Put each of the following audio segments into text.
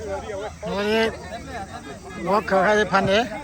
ဝီခၢၣ်ဟဲဖးန့ၣ်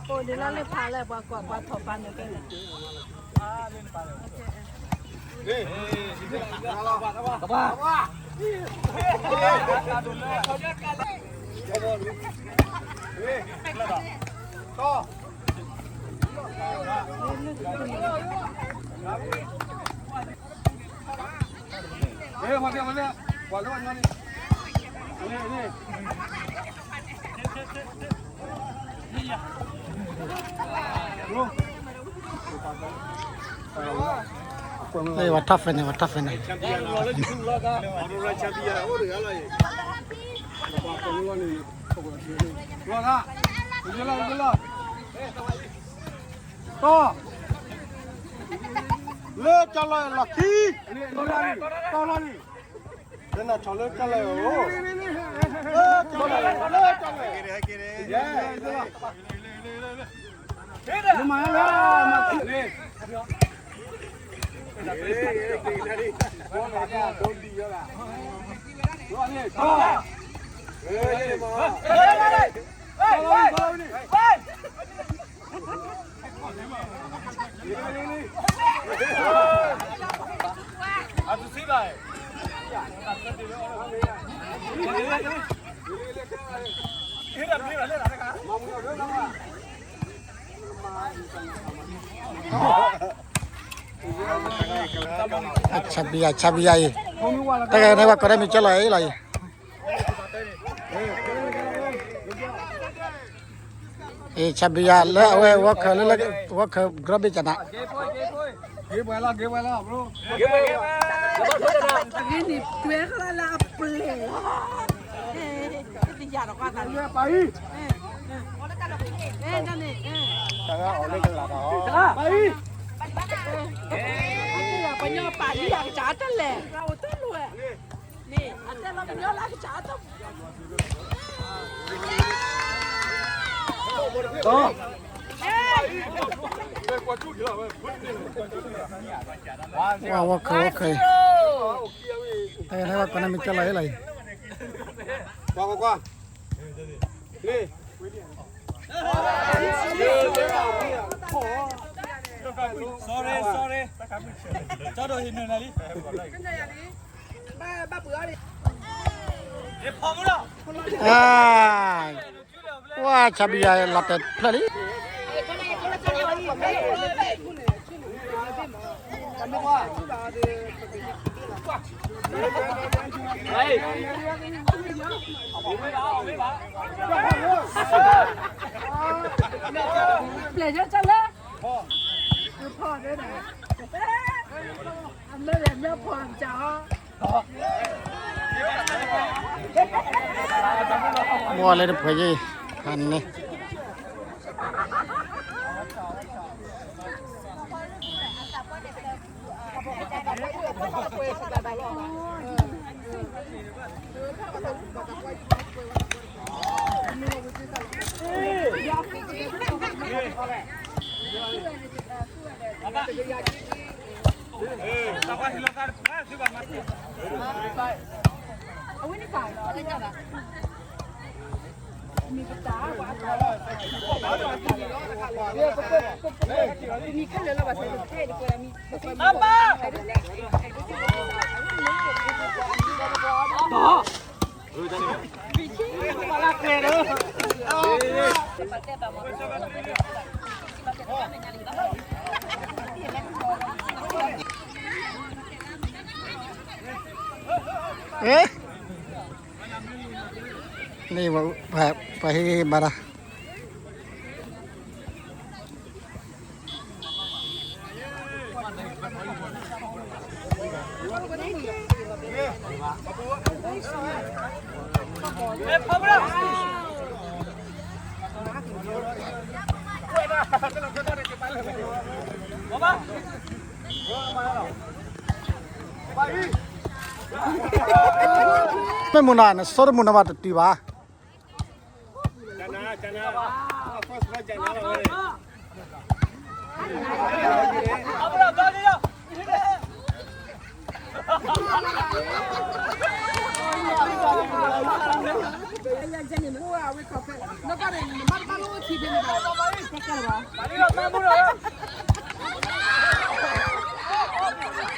အိၣ်ဒ်လၢလၢဖးလၢပှၤကွၢ်ပှၤထီၣ်ပာ်န့ၣ်ကဲန့ၣ် ဝဲထီၣ်ဖဲန့ၣ် ဝဲထီၣ်ဖဲန့ၣ် လၢကၠီလီၤလီၢ်ခံ, လၢနၤဆီၣ်လၢကၠီလီၤ, လၢကၠီလီၤ, လၢကၠီလီၤ, ဆၣ်ဘံယၤ ဆၣ်ဘံယၤအံၤ, တၢ်ဂၤန့ၣ် ပှၤကိးတၢ်မံၤကၠီလီၤအံၤလီၤအံၤ. အ့ ဆၣ်ဘံယၤလၢအဝဲ ဝီခၢၣ်လၢ ဝီခၢၣ် ကရီဘ့ၣ်ကနၤ, ဂ့ၤပှဲၤလီၤ ဂ့ၤပှဲၤလီၤ, ပှၤဂ့ၤန့ၣ် တွဲခါလၢအပျဲၢ်လီၤ, တယၤဒီးကွၢ်သးန့ၣ်, ပှၤညီပာ်လံအကစၢ်တလဲၣ်, အိၣ်တလိၣ်ဝဲ, န့ၣ် အတဲလီၤကညီလၢအကစၢ်တ ဝါ ဝီခၢၣ် ဝီခၢၣ်အံၤ, တၢ်ဂၤန့ၣ် ပှၤကိးတၢ်မံၤကၠီလီၤအံၤလီၤအံၤ, ကွၢ်ကွၢ်ကွၢ်, န့ၣ် Sorry, sorry, ကၠီဒိၣ်ဟံးနုာ်နၤလံ, အါ, ဝါ ဆၣ်ဘံယၤ လီၤတဲာ်ဖျၢၣ်လံ. ပျဲၢ်ကၠီလၢ ဖီၣ်ဒၣ်, အမဲာ်လဲၣ်မဲာ်ဖီၣ်ကၠီ ဘီလၢတဖှဲးယဲၢ်, ဟါန့ၣ်, န့ၣ် ပှၤဟ့ၣ်ဘၣ်တၢ်, မ့ၢ်မုၢ်နၤ နစိတမုၢ်နၤဘၣ်တတုၤဘၣ်. နီၣ်ဂံၢ်တဆံဃီ နီၣ်ဂံၢ်တဆံဃီအံၤ,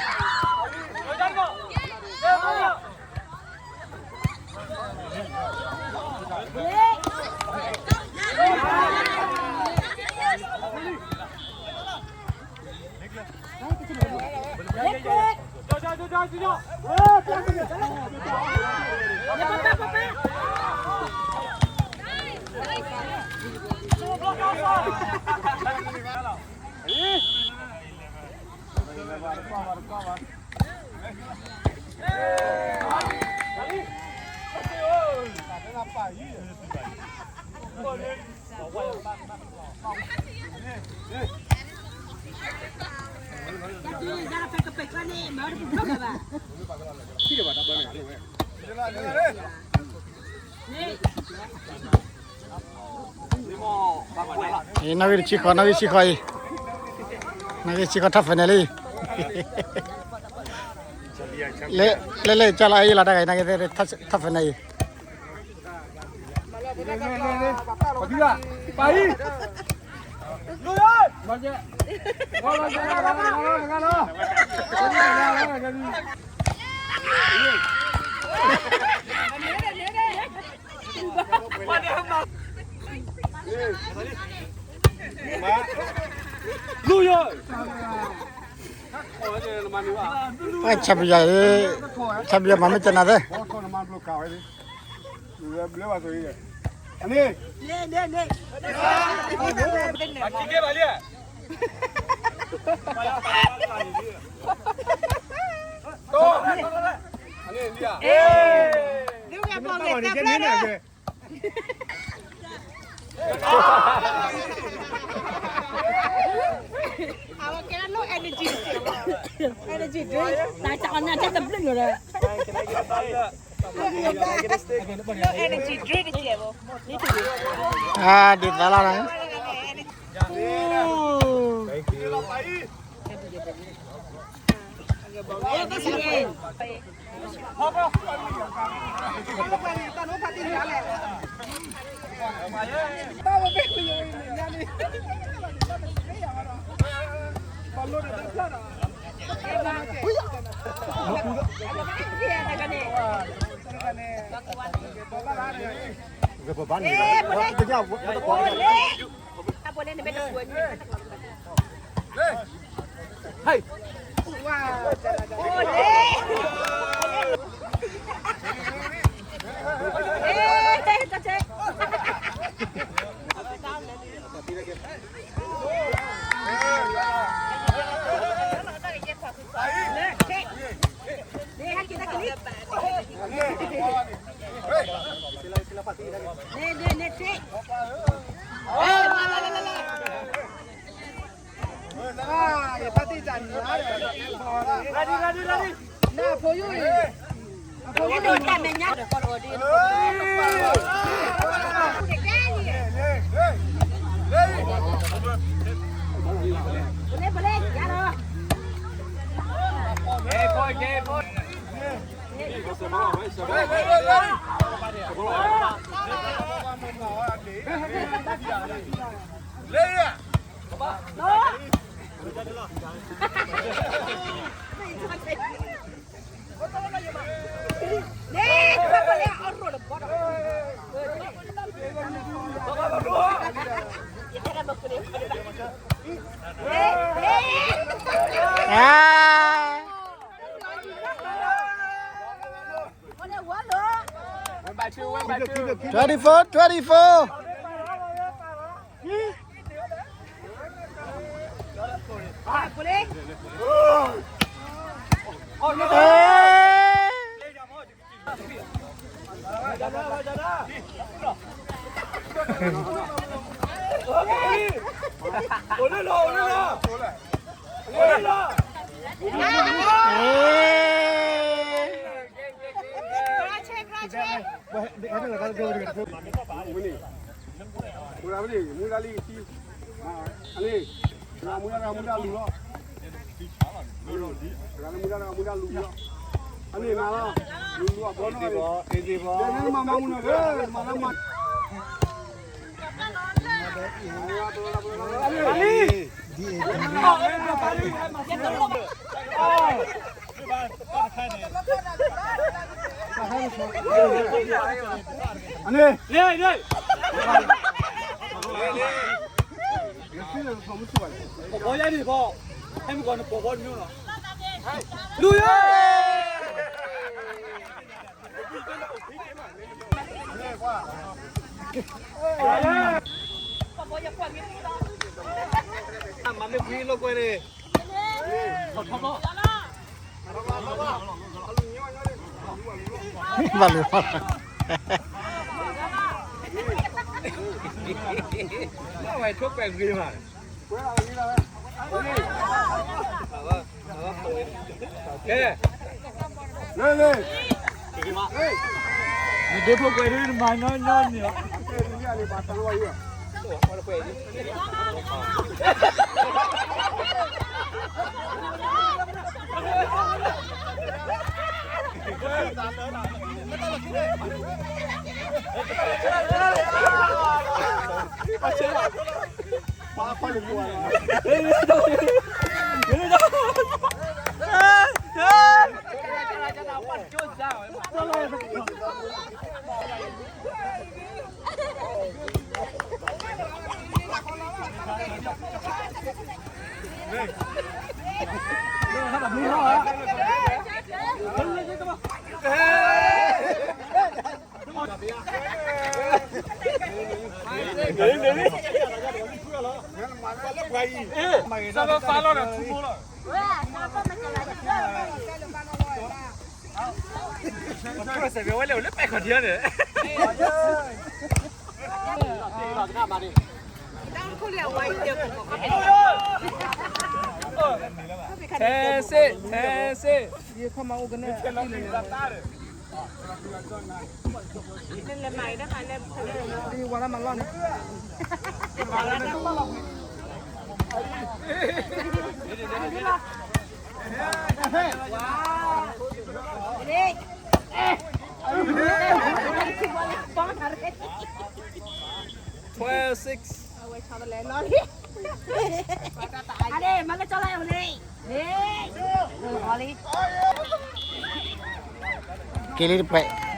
နီၣ်ဂံၢ်တဆံဃီ ထၢၣ်ဖဲန့ၣ်လံ, လဲၤလဲၤကၢ်လီၤအံၤလီၤ တၢ်ဂၤအံၤ နီၣ်ဂံၢ်သၢ ထၢၣ်ဖဲန့ၣ်အံၤ. ဆၣ်ပယီၤ, ဆၣ်ပယီၤမၤမ့ၢ်ကနၤသ့. အဝဲကဲလၢ energy, energy drink, တၢ်ကၢ်အီၣ်ညၣ်ကၢ်တဘျုးညိၣ်ဒီး energy drink တကဲးဘၣ်, ဒ်သးလီၤ. Twenty-four, twenty-four. မူဒါလံ, အန့ၣ်, မူဒါတဂၤမူဒါလူၤလီၤ, မူဒါတဂၤမူဒါလူၤလီၤ, အန့ၣ်နၤလီၤ, လူၤလူၤအဘီနီၢ်, မၤမၤမူနီၢ်, မၤလၢမၤ အန့ၣ်, ပီၢ်ယါန့ၣ်ဖီ, ဟဲမုၢ်ကီၢ်န့ၣ်ပီၢ်ဖီတမံၤနီၤ, လူၤယါ မၤမ့ၢ်ကွံလိာ်ကွဲန့ၣ်, ဘၣ်လူၤ, ဝဲထိၣ်ကွဲးဂ့ၤမး, ကဲ, နဒိၣ်ထိၣ်ကွဲးဒ်နမၤညီညီန့ၣ်လီၤ. ထဲစ့ၣ်, ထဲစ့ၣ်, ယခီမၤအိၣ်ကနဲၣ်, ဝါလၢမၤလီၢ်န့ၣ်, twelve six. က့ၤလံတပှဲၤ.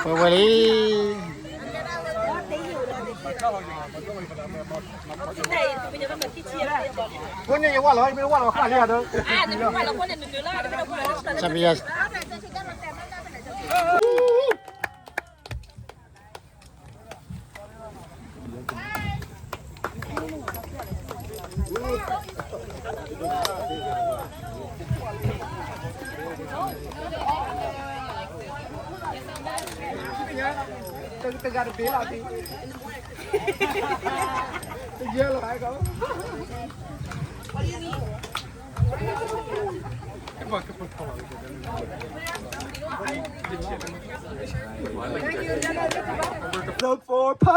ဝဲဝဲလံ. ဖိန့ၣ်ယဝၢ်လီၤ, မ့ၢ်ဝၢ်လီၤဃၣ်လံဧါဒီး, ဆၣ်ပယီၤ. Look for pie.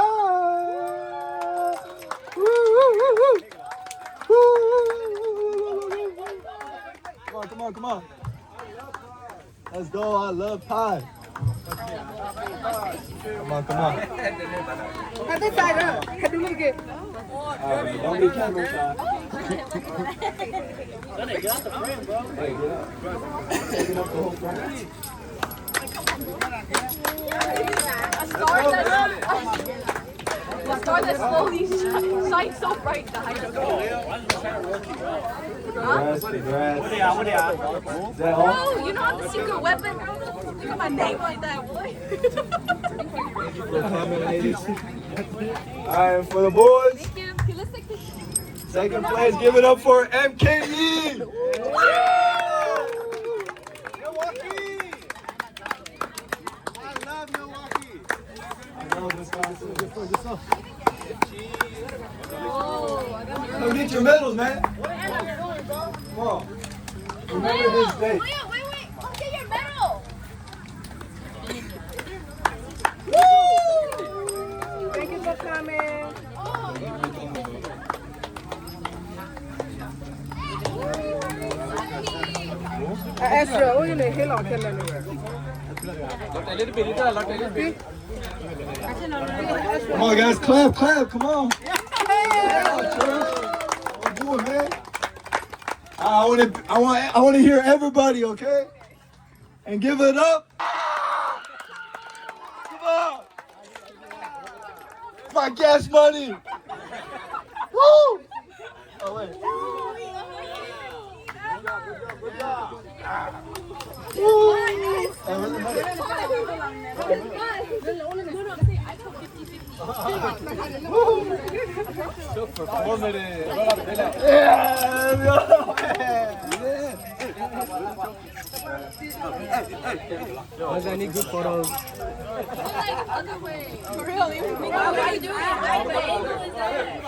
Woo, woo, woo, woo. Woo. Come on, come on, come on. Let's go, I love pie. Come on, come on. Don't be careful, shy. I'm so bright, guys. Congrats, congrats. Is that all? Oh, you know I'm the secret weapon, bro. Look at my name on that, boy. All right, for the boys. Thank you. Okay, let's take pictures. Second place, give it up for M K E. Milwaukee. I love Milwaukee. I love Wisconsin. Come get your medals, man. Come on. Remember this day. Wait, wait, wait. Come get your medal. Woo! Thank you for coming. Ezra, oh, you need help. Come on, guys, clap, clap, come on. Yeah, church. Don't do it, man. I want to, I want, I want to hear everybody, okay? And give it up. Come on. My gas money. Woo! Oh, wait. Woo! Hey, where's the money? So performative. Yeah, yeah. Guys, I need good photos. Like, other way. For real, you think I'm gonna do it? Like, my angle is there.